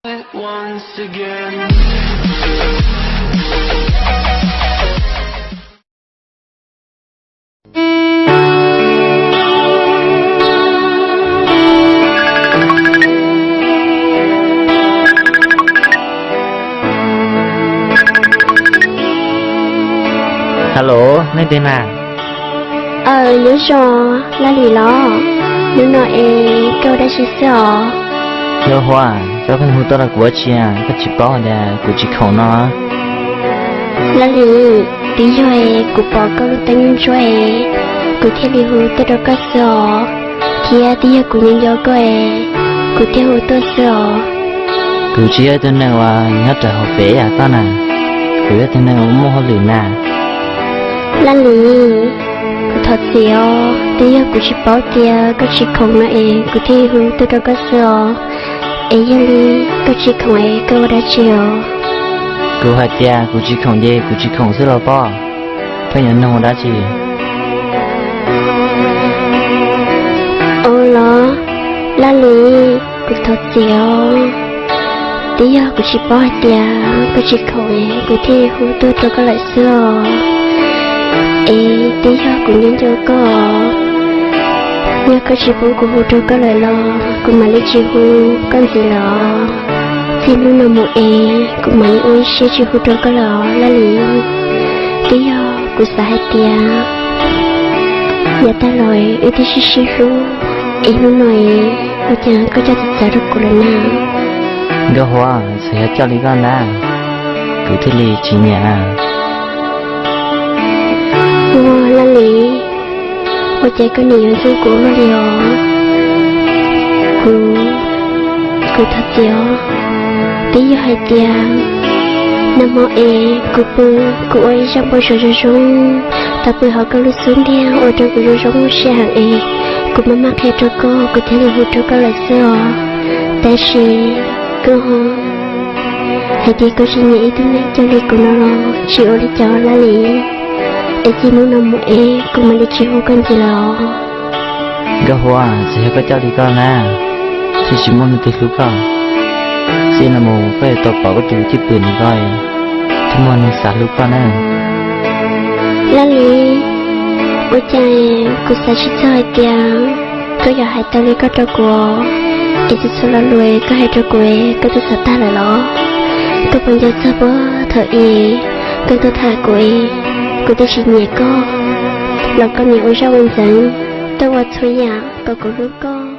Hello, nej twg na? Aw, nyob zoo, Laj Lis los? Hnub no es koj ua dab tsi xwb os? Yog Huab, koj pheej hu tuaj rau kuv ua dab tsi, koj tsis paub tias kuv tsis khoom no? Laj Lis, twb yog es kuv pom koj lub teeb ntsuab es kuv thiaj li hu tuaj rau koj xwb os, thiab twb yog kuv nyob nco koj es kuv thiaj hu tuaj xwb os. Kuv tsis yog ib tug neeg uas nyob rau hauv pes yam koj na, kuv yog tus neeg uas muaj hauj lwm na. Laj Lis, kuv thov txim os, twb yog kuv tsis paub tias koj tsis khoom no es kuv thiaj hu tuaj rau koj xwb os. Es yog li koj tsis khoom es koj ua dab tsi os? Kuv hais tias kuv tsis khoom ces kuv tsis khoom xwb los pob, pheej yuav nug ua dab tsi? Ua los, Laj Lis, kuv thov txim os, twb yog kuv tsis paub hais tias koj tsis khoom es kuv thiaj hu tuaj rau koj lawm xwb os. Es twb yog kuv nyob nco koj, yog koj tsis pub kuv hu rau koj lawm los kuv mam li tsis hu koj ntxiv lawm os. Txij hnub no mus es kuv mam li ua ib siab tsis hu rau koj lawm os Laj Lis. Twb yog kuv xav hais tias yav tag los wb twb sib sib hlub, es hnub no es ua cas koj coj txawv txawv rau kuv lawm na? Nkauj Huab, txawm yog coj li koj na, kuv thiaj li tsis nyiam. Ua Laj Lis, ua cas koj nim yuav ntxub kuv luaj li os? Kuv, kuv thov txim os. Twb yog hais tias nag hmo es kuv pw, kuv ua ib zaj npau suav zoo zoo, tau pw hauv koj lub xub ntiag ua rau kuv zoo zoo siab heev es kuv maj maj qhia rau koj, kuv thiaj li hu rau koj lawm xwb os. Tab sis koj ho hais tias koj tsis nyiam ib tug neeg coj li kuv no los tsis ua li cas Laj Lis. Es txij hnub no mus es kuv mam li tsis hu koj ntxiv lawm os. Nkauj Huab, txawm yog koj coj li koj na, thiaj tsis muaj leej twg hlub koj. Txij no mus koj yuav tau pom koj tus cwj pwm ntawm ko, thiaj muaj neeg xav hlub koj na. Laj Lis, ua cas kuv xav tsis txog hais tias koj yuav hais tau li koj rau kuv, es txhua txhua lo lus koj hais rau kuv koj twb xav tag lawm los? Koj puas nco txog puag thaum ub koj tuaj tham kuv, kuv twb tsis nyiam koj los koj nim ua zaj ua ntxeev tuaj ua txhua yam kom kuv hlub koj.